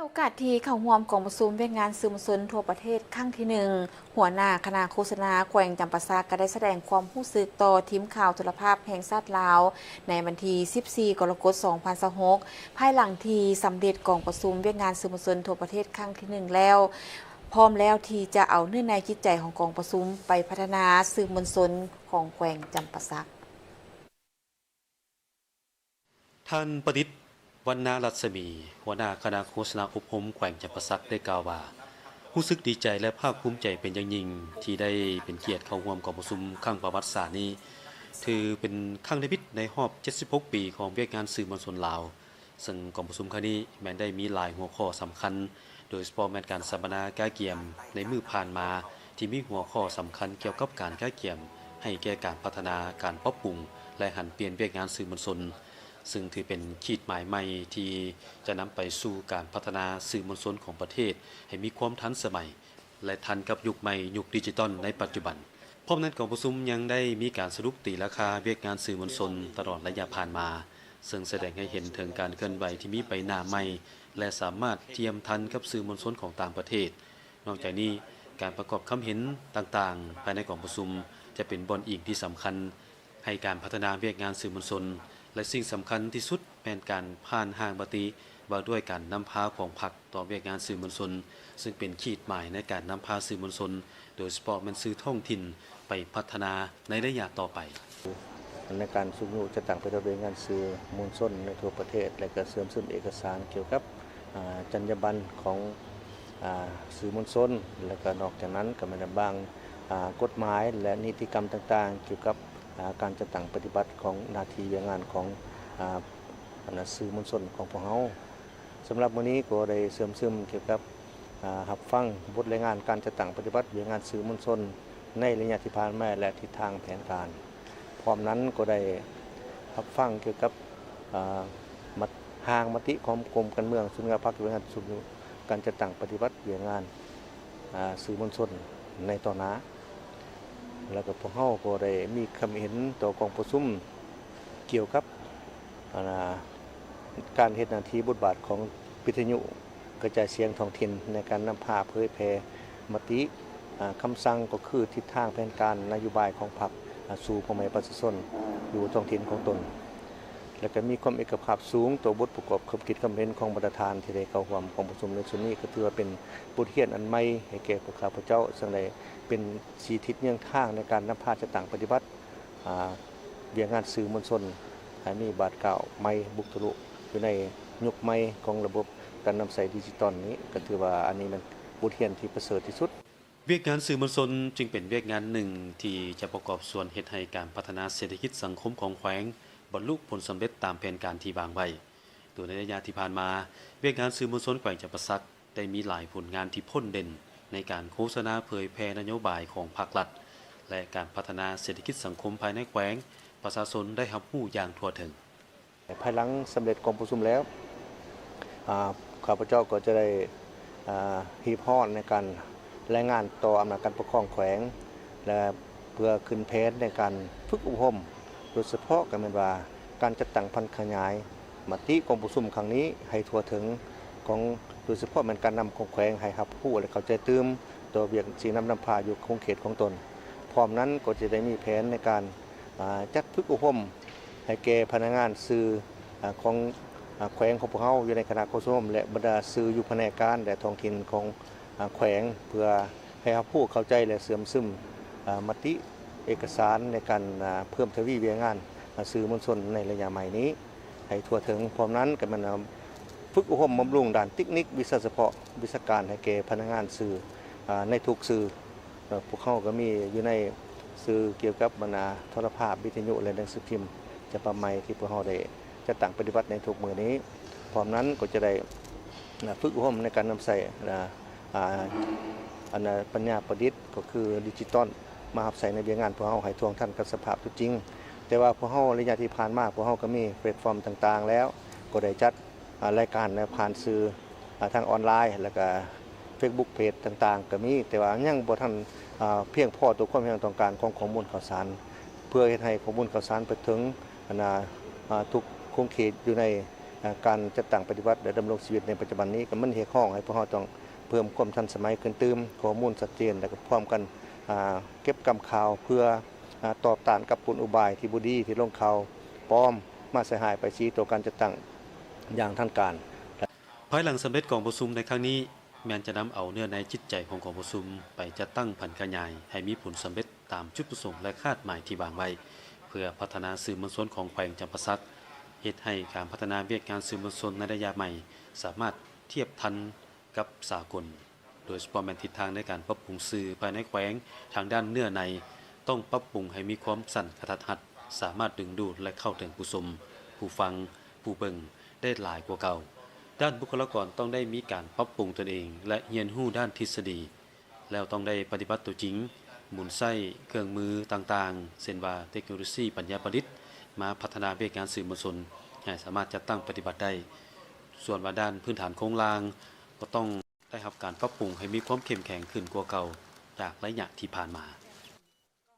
ໂອກາດທີ່ເຂົ້າຮ່ວມກອງປະຊຸມວຽກງານສື່ມວນຊົນທົ່ວປະເທດຄັ້ງທີໜຶ່ງ, ຫົວໜ້າຄະນະໂຄສະນາແຂວງຈຳປາສັກກໍໄດ້ສະແດງຄວາມຮູ້ສຶກຕໍ່ທີມຂ່າວໂທລະພາບແຫ່ງຊາດລາວ ໃນວັນທີສິບສີ່ ກໍລະກົດ ສອງພັນຊາວຫົກ ພາຍຫຼັງທີ່ສຳເລັດກອງປະຊຸມວຽກງານສື່ມວນຊົນທົ່ວປະເທດຄັ້ງທີໜຶ່ງແລ້ວ, ພ້ອມແລ້ວທີ່ຈະເອົາເນື້ອໃນຈິດໃຈຂອງກອງປະຊຸມໄປພັດທະນາສື່ມວນຊົນຂອງແຂວງຈຳປາສັກ. ທ່ານ ປະດິດ ວັນນາລັດສະໝີ ຫົວໜ້າຄະນະໂຄສະນາອົບຮົມແຂວງຈຳປາສັກ ໄດ້ກ່າວວ່າ ຮູ້ສຶກດີໃຈ ແລະ ພາກພູມໃຈເປັນຢ່າງຍິ່ງ ທີ່ໄດ້ເປັນກຽດເຂົ້າຮ່ວມກອງປະຊຸມຄັ້ງປະຫວັດສາດນີ້, ຖືເປັນຄັ້ງທຳອິດໃນຮອບເຈັດສິບຫົກປີຂອງວຽກງານສື່ມວນຊົນລາວ. ເຊິ່ງກອງປະຊຸມຄັ້ງນີ້ແມ່ນໄດ້ມີຫຼາຍຫົວຂໍ້ສຳຄັນ, ໂດຍສະເພາະແມ່ນການສຳມະນາກະກຽມໃນມື້ຜ່ານມາ ທີ່ມີຫົວຂໍ້ສຳຄັນກ່ຽວກັບການກະກຽມໃຫ້ແກ່ການພັດທະນາ, ການປັບປຸງ ແລະ ຫັນປ່ຽນວຽກງານສື່ມວນຊົນ, ເຊິ່ງຖືເປັນຂີດໝາຍໃໝ່ທີ່ຈະນຳໄປສູ່ການພັດທະນາສື່ມວນຊົນຂອງປະເທດໃຫ້ມີຄວາມທັນສະໄໝ ແລະ ທັນກັບຍຸກໃໝ່, ຍຸກດິຈິຕອນໃນປັດຈຸບັນ. ພ້ອມນັ້ນ, ກອງປະຊຸມຍັງໄດ້ມີການສະຫຼຸບຕີລາຄາວຽກງານສື່ມວນຊົນຕະຫຼອດໄລຍະຜ່ານມາ, ເຊິ່ງສະແດງໃຫ້ເຫັນເຖິງການເຄື່ອນໄຫວທີ່ມີໄປໜ້າໃໝ່ ແລະ ສາມາດທຽມທັນກັບສື່ມວນຊົນຂອງຕ່າງປະເທດ. ນອກຈາກນີ້, ການປະກອບຄຳເຫັນຕ່າງໆພາຍໃນກອງປະຊຸມ ຈະເປັນບ່ອນອີງທີ່ສຳຄັນໃຫ້ການພັດທະນາວຽກງານສື່ມວນຊົນ ແລະ ສິ່ງສຳຄັນທີ່ສຸດ ແມ່ນການຜ່ານຮ່າງມະຕິວ່າດ້ວຍການນຳພາຂອງພັກຕໍ່ວຽກງານສື່ມວນຊົນ, ເຊິ່ງເປັນຂີດໝາຍໃນການນຳພາສື່ມວນຊົນ, ໂດຍສະເພາະແມ່ນສື່ທ້ອງຖິ່ນ, ໄປພັດທະນາໃນໄລຍະຕໍ່ໄປ. ໃນການຊຸກຍູ້ຈັດຕັ້ງປະຕິບັດວຽກງານສື່ມວນຊົນໃນທົ່ວປະເທດ ແລະ ກະເຊື່ອມຊຶມເອກະສານກ່ຽວກັບ ອາ ຈັນຍາບັນຂອງ ອາ ສື່ມວນຊົນ, ແລະ ກະນອກຈາກນັ້ນກະແມ່ນບາງ ອາ ກົດໝາຍ ແລະ ນິຕິກຳຕ່າງໆ ກ່ຽວກັບ ອາ ການຈັດຕັ້ງປະຕິບັດຂອງໜ້າທີ່ວຽກງານຂອງ ອາ ອັນນ່າ ສື່ມວນຊົນຂອງພວກເຮົາ. ສຳລັບມື້ນີ້ກໍໄດ້ເຊື່ອມຊຶມກ່ຽວກັບ ອາ ຮັບຟັງບົດລາຍງານການຈັດຕັ້ງປະຕິບັດວຽກງານສື່ມວນຊົນໃນໄລຍະທີ່ຜ່ານມາ ແລະ ທິດທາງແຜນການ. ພ້ອມນັ້ນກໍໄດ້ຮັບຟັງກ່ຽວກັບ ອາ ມະ ຮ່າງມະຕິຂອງກົມການເມືອງ, ສູນກາງພັກ, ວຽກງານຊຸກຍູ້ການຈັດຕັ້ງປະຕິບັດວຽກງານ ອາ ສື່ມວນຊົນໃນຕໍ່ໜ້າ. ແລ້ວກໍພວກເຮົາກໍໄດ້ມີຄຳເຫັນຕໍ່ກອງປະຊຸມກ່ຽວກັບ ອັນນ່າ ການເຮັດໜ້າທີ່ບົດບາດຂອງວິທະຍຸກະຈາຍສຽງທ້ອງຖິ່ນໃນການນຳພາເຜີຍແຜ່ມະຕິ ອາ ຄຳສັ່ງ ກໍຄືທິດທາງແຜນການນະໂຍບາຍຂອງພັກ ອາ ສູ່ພໍ່ແມ່ປະຊາຊົນຢູ່ທ້ອງຖິ່ນຂອງຕົນ. ແລະ ກໍມີຄວາມເອກະພາບສູງຕໍ່ບົດປະກອບຄຳຄິດຄຳເຫັນຂອງບັນດາທ່ານທີ່ໄດ້ເຂົ້າຮ່ວມກອງປະຊຸມໃນຊຸດນີ້, ກໍຖືວ່າເປັນບົດຮຽນອັນໃໝ່ໃຫ້ແກ່ພວກຂ້າພະເຈົ້າ, ເຊິ່ງໄດ້ເປັນສີທິດເຍືອງທາງໃນການນຳພາຈັດຕັ້ງປະຕິບັດ ອາ ວຽກງານສື່ມວນຊົນ ໃຫ້ມີບາດກ້າວໃໝ່ບຸກທະລຸຢູ່ໃນຍຸກໃໝ່ຂອງລະບົບການນຳໃຊ້ດິຈິຕອນນີ້, ກໍຖືວ່າອັນນີ້ແມ່ນບົດຮຽນທີ່ປະເສີດທີ່ສຸດ. ວຽກງານສື່ມວນຊົນຈຶ່ງເປັນວຽກງານໜຶ່ງທີ່ຈະປະກອບສ່ວນເຮັດໃຫ້ການພັດທະນາເສດຖະກິດສັງຄົມຂອງແຂວງບັນລຸຜົນສຳເລັດຕາມແຜນການທີ່ວາງໄວ້. ໂດຍໃນໄລຍະທີ່ຜ່ານມາ, ວຽກງານສື່ມວນຊົນແຂວງຈຳປາສັກ ໄດ້ມີຫຼາຍຜົນງານທີ່ພົ້ນເດັ່ນໃນການໂຄສະນາເຜີຍແຜ່ນະໂຍບາຍຂອງພັກລັດ ແລະ ການພັດທະນາເສດຖະກິດສັງຄົມພາຍໃນແຂວງ, ປະຊາຊົນໄດ້ຮັບຮູ້ຢ່າງທົ່ວເຖິງ. ພາຍຫຼັງສຳເລັດກອງປະຊຸມແລ້ວ, ອາ, ຂ້າພະເຈົ້າກໍຈະໄດ້, ອາ, ຮີບຮ້ອນໃນການລາຍງານຕໍ່ອຳນາດການປົກຄອງແຂວງ ແລະ ເພື່ອຂຶ້ນແຜນໃນການຝຶກອົບຮົມ, ໂດຍສະເພາະກໍແມ່ນວ່າການຈັດຕັ້ງຜັນຂະຫຍາຍມະຕິກອງປະຊຸມຄັ້ງນີ້ໃຫ້ທົ່ວເຖິງຂອງ, ໂດຍສະເພາະແມ່ນການນຳຂອງແຂວງໃຫ້ຮັບຮູ້ ແລະ ເຂົ້າໃຈຕື່ມຕໍ່ວຽກຊີ້ນຳນຳພາຢູ່ຂົງເຂດຂອງຕົນ. ພ້ອມນັ້ນກໍຈະໄດ້ມີແຜນໃນການ, ອາ, ຈັດຝຶກອົບຮົມໃຫ້ແກ່ພະນັກງານສື່, ອາ, ຂອງ, ອາ, ແຂວງຂອງພວກເຮົາຢູ່ໃນຄະນະໂຄສະນາອົບຮົມ ແລະ ບັນດາສື່ຢູ່ພະແນກການ ແລະ ທ້ອງຖິ່ນຂອງ, ອາ, ແຂວງ ເພື່ອ ໃຫ້ຮັບຮູ້ເຂົ້າໃຈ ແລະ ເຊື່ອມຊຶມ, ອາ, ມະຕິເອກະສານໃນການ, ອາ, ເພີ່ມທະວີວຽກງານ, ອາ, ສື່ມວນຊົນໃນໄລຍະໃໝ່ນີ້ໃຫ້ທົ່ວເຖິງ. ພ້ອມນັ້ນກໍແມ່ນ, ອາ, ຝຶກອົບຮົມບຳລຸງດ້ານເຕັກນິກ, ວິຊາສະເພາະ, ວິຊາການໃຫ້ແກ່ພະນັກງານສື່, ອາ, ໃນທຸກສື່. ເອີ, ພວກເຮົາກໍມີຢູ່ໃນສື່ກ່ຽວກັບບັນດາໂທລະພາບ, ວິທະຍຸ ແລະ ໜັງສືພິມ ສະບັບໃໝ່ທີ່ພວກເຮົາໄດ້ ຈັດຕັ້ງປະຕິບັດໃນທຸກມື້ນີ້. ພ້ອມນັ້ນກໍຈະໄດ້, ອາ, ຝຶກອົບຮົມໃນການນຳໃຊ້, ອາ, ອາ, ອັນ, ອາ, ປັນຍາປະດິດ ກໍຄືດິຈິຕອນ ມາຮັບໃຊ້ໃນວຽກງານພວກເຮົາໃຫ້ທ່ວງທັນກັບສະພາບຕົວຈິງ. ແຕ່ວ່າພວກເຮົາໄລຍະທີ່ຜ່ານມາ ພວກເຮົາກໍມີແພລດຟອມຕ່າງໆແລ້ວ, ກໍໄດ້ຈັດ, ອາ, ລາຍການ ນະ, ຜ່ານສື່, ອາ, ທາງອອນລາຍ ແລ້ວກໍເຟສບຸກເພຈຕ່າງໆກໍມີ, ແຕ່ວ່າຍັງບໍ່ທັນ, ອາ, ພຽງພໍຕໍ່ຄວາມຕ້ອງການຂອງຂໍ້ມູນຂ່າວສານ ເພື່ອເຮັດໃຫ້ຂໍ້ມູນຂ່າວສານໄປເຖິງ, ອັນນາ, ອາ, ທຸກຂົງເຂດຢູ່ໃນ ການຈັດຕັ້ງປະຕິບັດ ແລະ ດຳລົງຊີວິດໃນປັດຈຸບັນນີ້ ກໍມັນຮຽກຮ້ອງໃຫ້ພວກເຮົາຕ້ອງເພີ່ມຄວາມທັນສະໄໝຂຶ້ນຕື່ມ, ຂໍ້ມູນຊັດເຈນ ແລະ ກໍພ້ອມກັນ ອ່າ ເກັບກຳຂ່າວເພື່ອ ອ່າ ຕອບຕ້ານກັບກົນອຸບາຍທີ່ບໍ່ດີ ທີ່ລົງຂ່າວປອມມາໃສ່ຮ້າຍປ້າຍສີຕໍ່ການຈັດຕັ້ງຢ່າງທາງການ. ພາຍຫຼັງສຳເລັດກອງປະຊຸມໃນຄັ້ງນີ້ ແມ່ນຈະນຳເອົາເນື້ອໃນຈິດໃຈຂອງກອງປະຊຸມໄປຈັດຕັ້ງຜັນຂະຫຍາຍໃຫ້ມີຜົນສຳເລັດຕາມຈຸດປະສົງ ແລະ ຄາດໝາຍທີ່ວາງໄວ້ ເພື່ອພັດທະນາສື່ມວນຊົນຂອງແຂວງຈຳປາສັກ, ເຮັດໃຫ້ການພັດທະນາວຽກງານສື່ມວນຊົນໃນໄລຍະໃໝ່ສາມາດທຽບທັນກັບສາກົນ, ໂດຍສະເພາະແມ່ນທິດທາງໃນການປັບປຸງສື່ພາຍໃນແຂວງທາງດ້ານເນື້ອໃນ ຕ້ອງປັບປຸງໃຫ້ມີຄວາມສັ້ນກະທັດຮັດ, ສາມາດດຶງດູດ ແລະ ເຂົ້າເຖິງຜູ້ຊົມ, ຜູ້ຟັງ, ຜູ້ເບິ່ງໄດ້ຫຼາຍກວ່າເກົ່າ. ດ້ານບຸກຄະລາກອນຕ້ອງໄດ້ມີການປັບປຸງຕົນເອງ ແລະ ຮຽນຮູ້ດ້ານທິດສະດີ, ແລ້ວຕ້ອງໄດ້ປະຕິບັດຕົວຈິງ, ໝູນໃຊ້ເຄື່ອງມືຕ່າງໆ ເຊັ່ນວ່າເຕັກໂນໂລຊີປັນຍາປະດິດ ມາພັດທະນາວຽກງານສື່ມວນຊົນໃຫ້ສາມາດຈັດຕັ້ງປະຕິບັດໄດ້. ສ່ວນວ່າດ້ານພື້ນຖານໂຄງລ່າງ ກໍຕ້ອງໄດ້ຮັບການປັບປຸງໃຫ້ມີຄວາມເຂັ້ມແຂງຂຶ້ນກວ່າເກົ່າຈາກໄລຍະທີ່ຜ່ານມາ.